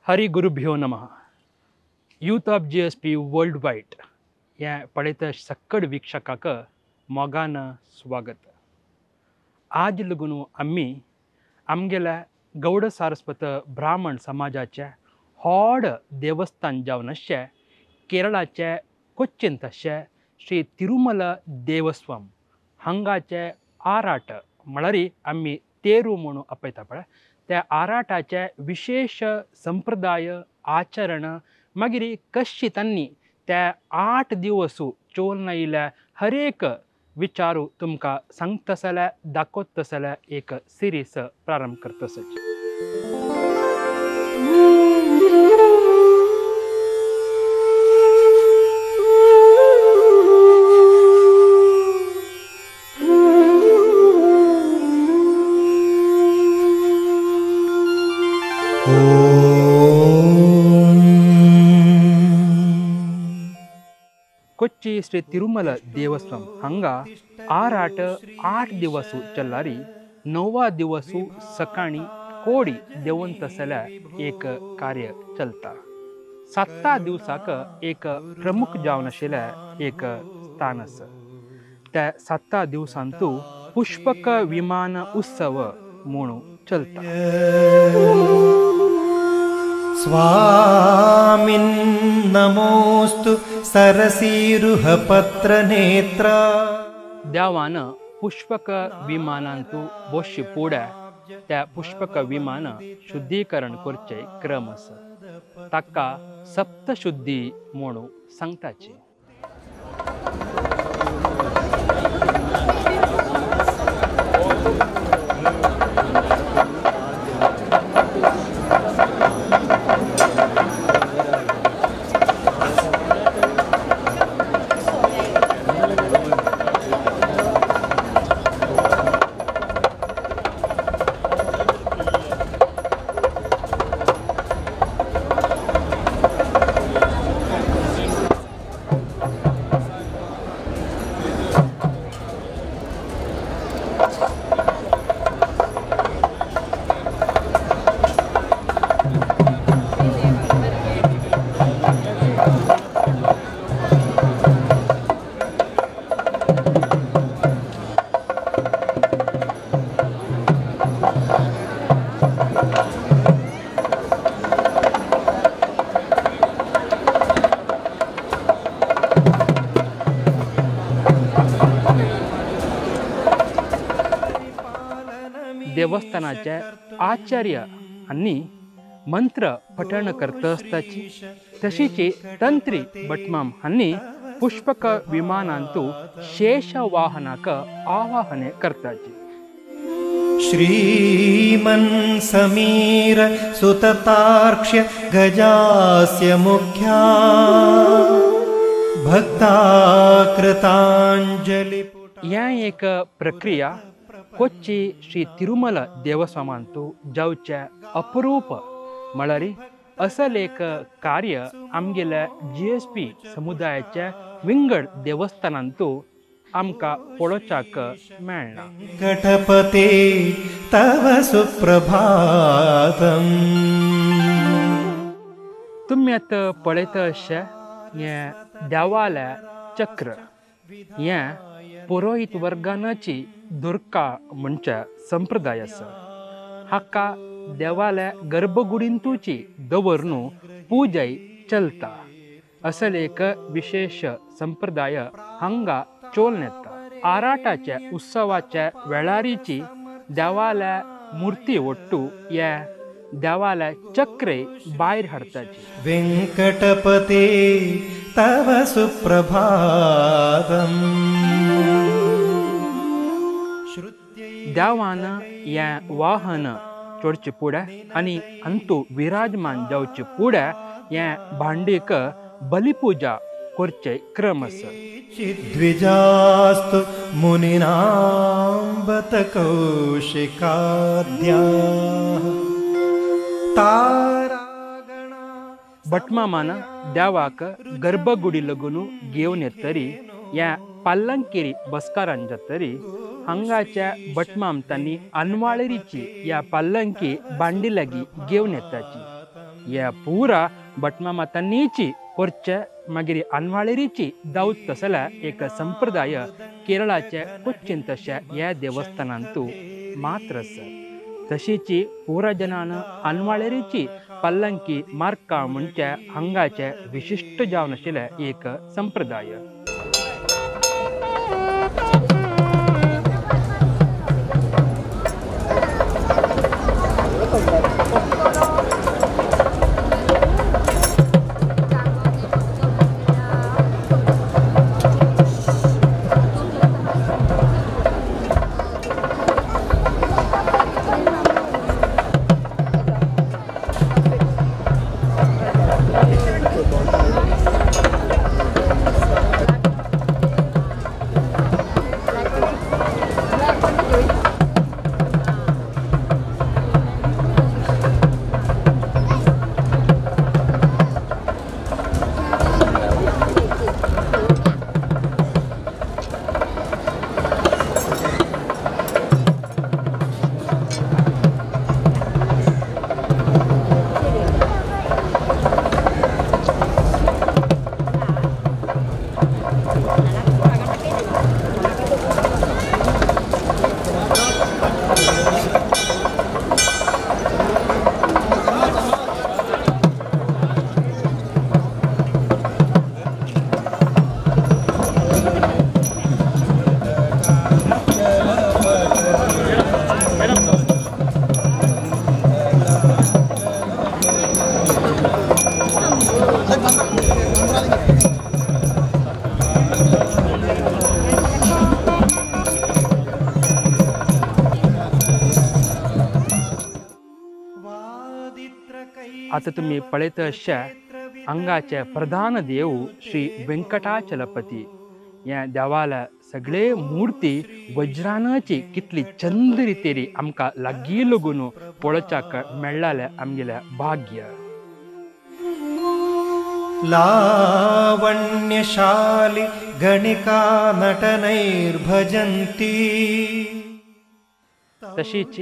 हरि गुरुभ्यो नमः। Youth of G S P world wide ह्या पळयता सक्कड वीक्षकाक मोगान स्वागत। आज लगून आमी आमगेल्या गौड सारस्वत ब्राह्मण समाजाचे होड देवस्थान जावन आसचें केरळाचे कोच्चींत आसचें श्री तिरुमल देवस्वम हांगाचे आराट म्हळ्यार आमी तेरू म्हणून आपयता पळय त्या आराटाचे विशेष संप्रदाय आचरण मागीर कशी तांणी त्या 8 दिवस चोल आयिल्ल्या हरेक विचारू तुमकां सांगता जाल्यार दाखयता जाल्यार एक सिरीज प्रारंभ करता। कोच्ची श्री तिरुमल देवस्वम हांगा आराट 8 दिवस चल्लारी 9वा दिवस सकाळी कोडी देवंत जाल्यार एक कार्य चलता। 7 दिवसाक एक प्रमुख जावन आशिल्लें एक स्थान आसा। त्या 7 दिवसांतू पुष्पक विमान उत्सव म्हणून चलता। स्वामिन् नमोस्तु सरसीरुहपत्रनेत्रा। देवान पुष्पक विमानांतु बसचे फुडें त्या पुष्पक विमान शुद्धीकरण करचे क्रम आसा, ताका सप्तशुद्धी म्हणून सांगताची। देवस्थानाचे आचार्य आनी मंत्र पठण करता आसताची तशीची तंत्री भटमाम हांणी पुष्पक विमानांतु शेष वाहनाक आवाहने करताची। श्रीमन् समीर सुततार्क्ष्य गजास्य मुख्या भक्ता कृतांजलि। ह्या एक प्रक्रिया कोच्ची श्री तिरुमल देवस्वामांतु जावचे अपरूप म्हळ्यार असल एक कार्य आमगेल्या जी एस पी समुदायाच्या विंगड देवस्थानांतु आमकां पळोवच्याक मेळना। वेंकटपते तव सुप्रभातम। तुमी आतां पळयता अशें हें देवालें चक्र हें पुरोहीत वर्गानाची दुर्गा म्हणचे संप्रदाय आसा। हाका देवाल्या गर्भगुडींतूची दवरून पूजय चलता। असल एक विशेष संप्रदाय हांगा चोलन येता। आराटाच्या उत्सवाच्या वेळारीची देवाल्या मूर्ती ಒಟ್ಟು ह्या देवाल्या चक्रे भायर हाडताची। वेंकटपते तव सुप्रभातम। देवान हें वाहन चडचे फुडें आनी अंतू विराजमान जावचे फुडें हें भांडीक बलिपूजा करचे क्रम आसा। द्विजास्तु मुनिनां बत कौशिकाद्याः तारागणा। भटमामान देवाक गर्भगुडी लगून घेवन येतरी ह्या पाल्लंकेरी बसकारान जातरी हांगाच्या भटमाम तांणी अनवाळेरीची ह्या पाल्लंकी बांडी लागीं घेवन येताची। हे पुरा भटमामा तन्नीची कोरचे मागीर अनवाळेरीची दावत तसल्या एक संप्रदाय केरळाचे कोच्चीन तशे ह्या देवस्थानांतू मात्र आसा। तशीची पुरा जनान अनवाळेरीची पल्लंकी मार्का म्हणचे हांगाचे विशिश्ट जावन आशिल्ले एक संप्रदाय। आतां तुमी पळयत अशे हांगाचे प्रधान देव श्री वेंकटाचलपती ह्या देवाला सगळे मूर्ती वज्रानाची कितली चंद रितेरी आमकां लागीं लागून पळोवच्याक मेळ्ळालें आमगेलें भाग्य। लावण्यशाली गणिका नटनैर्भजन्ति। तशीच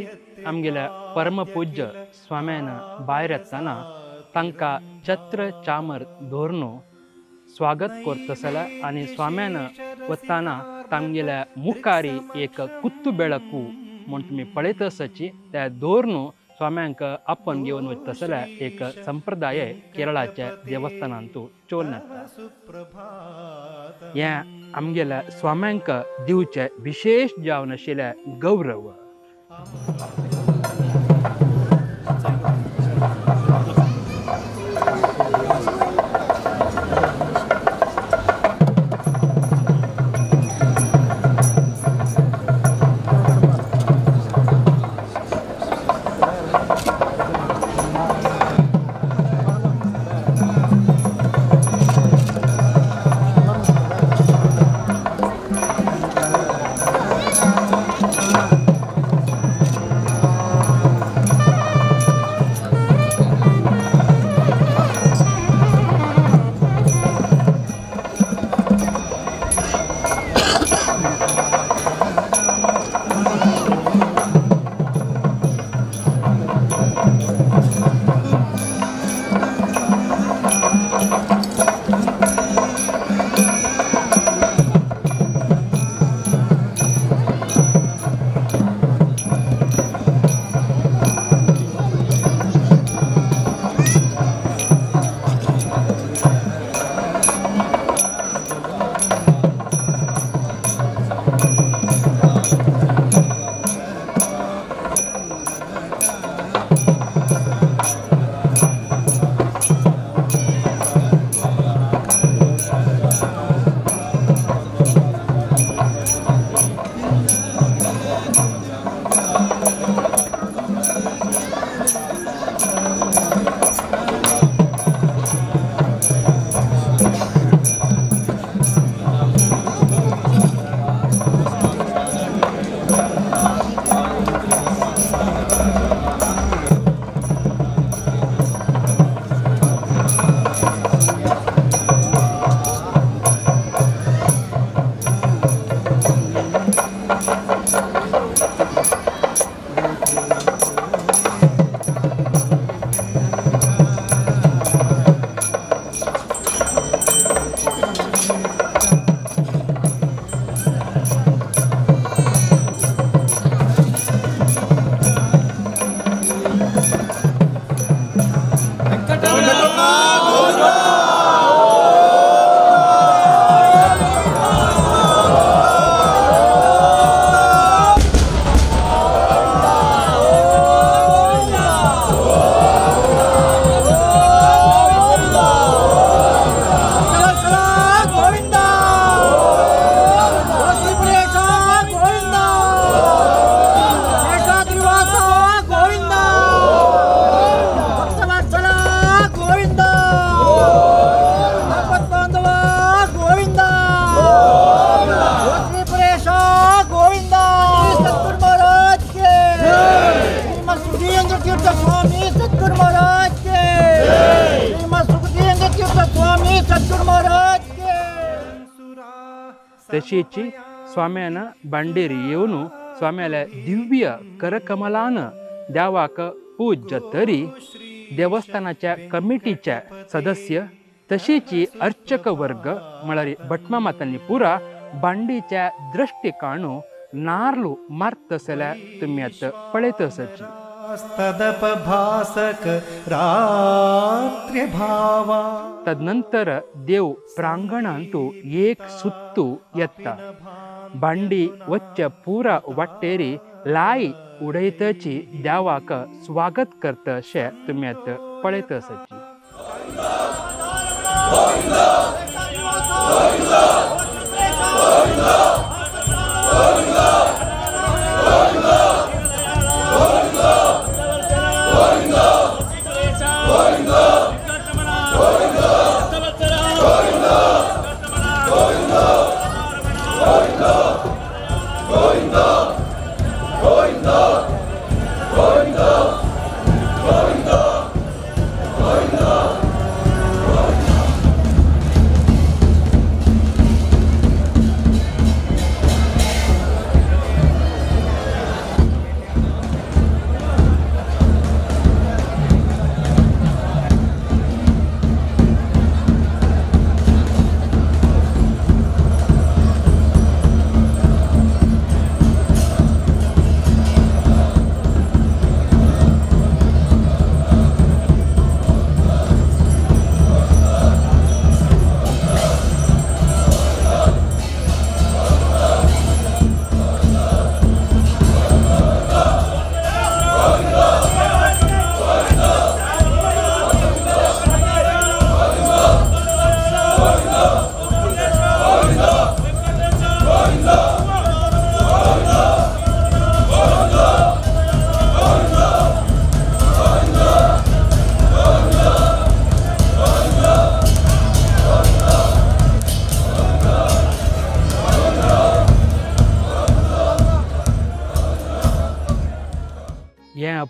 आमगेल्या परमपूज्य स्वाम्यान भायर येतना तांकां छत्र चामर धरून स्वागत करतसले आनी स्वाम्यान वतना तांगेल्या मुखारी एक कुत्तू बेळकू म्हूण तुमी पळयत आसाची त्या धरून स्वाम्यांक आपण घेवन वचतसले एक संप्रदाय केरळाच्या देवस्थानांतू चोल नाता। हें आमगेल्या स्वाम्यांक दिवचें विशेष जावन आशिल्लें गौरव। तशीच स्वाम्यान बांडेर येवन स्वाम्याल्या दिव्य करकमलान देवाक पूज तरी देवस्थानाच्या कमिटीच्या सदस्य तशीच अर्चक वर्ग म्हळ्यार भटमामातांनी पुरा बांडीच्या दृष्टिकाणू नार्लू मारतसल्या तुमी आतां पळयत आसाची। तदपभासक रात्र्यभावा। तदनंतर देव प्रांगणांतु एक सुत्तू येता। बांडी वच्च्या पुरा वाटेरी लाई उडयतची देवाक स्वागत करता अशें तुमी आतां पळयत आसाची।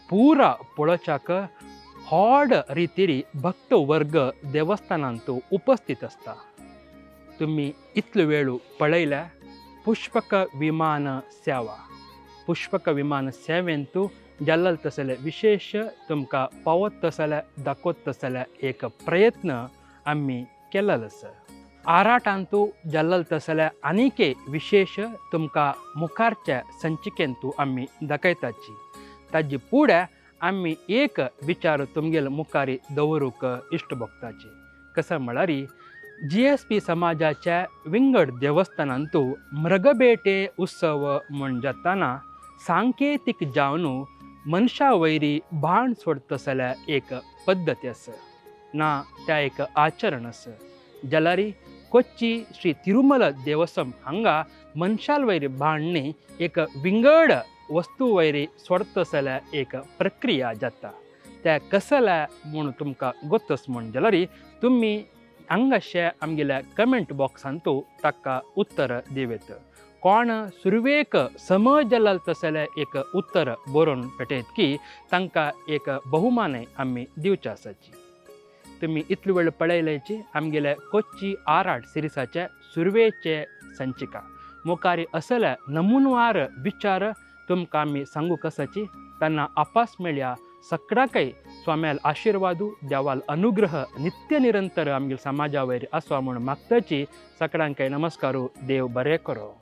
पूरा पळोवच्याक व्हड रितीरी भक्त वर्ग देवस्थानांत उपस्थित आसता। तुमी इतलो वेळ पळयल्या पुष्पक विमान सेवा। पुष्पक विमान सेवेंतू जाल्लल तसले विशेष तुमकां पावत तसले दाखोवत तसले एक प्रयत्न आमी केल्लो आसा। आराटांतू जाल्लल तसले आनीक विशेष तुमकां मुखारच्या संचिकेंतू आमी दाखयताची। ताजी पुढे आमी एक विचार तुमगेल मुखारी दवरूंक इश्ट भोगताची। कसं म्हळ्यार GSP समाजाच्या विंगड देवस्थानांतू मृगबेटे उत्सव म्हण जाताना सांकेतीक जावन मनशा वयरी बाण सोडतसल्या एक पद्दती आसा ना त्या एक आचरण आसा। जाल्यार कोच्ची श्री तिरुमल देवस्वम हांगा मनशाल वयरी बाण एक विंगड वस्तू वयरी सोडतसल्या एक प्रक्रिया जाता। त्या कसल्या म्हूण तुमकां गोतस म्हण जाल्यार तुमी हांगाशे आमगेल्या कमेंट बॉक्सांतू ताका उत्तर दिवेत। कोण सुरवेक समज जाल्यार तसलें एक उत्तर बरोवन पेटयत की तांकां एक बहुमानय आमी दिवचे आसाची। तुमी इतलो वेळ पळयल्याची आमगेल्या कोच्ची आराट सिरिसाचे सुरवेचे संचिका मुखार असले नमुनवार विचार तुमकां आमी सांगूंक आसाची। तेन्ना आपास मेळया सगळ्यांकय स्वाम्याल आशिर्वादू देवाल अनुग्रह नित्य निरंतर आमगेल्या समाजा वयर आसो म्हूण मागताची। सगळ्यांकय नमस्कारू। देव बरें करो।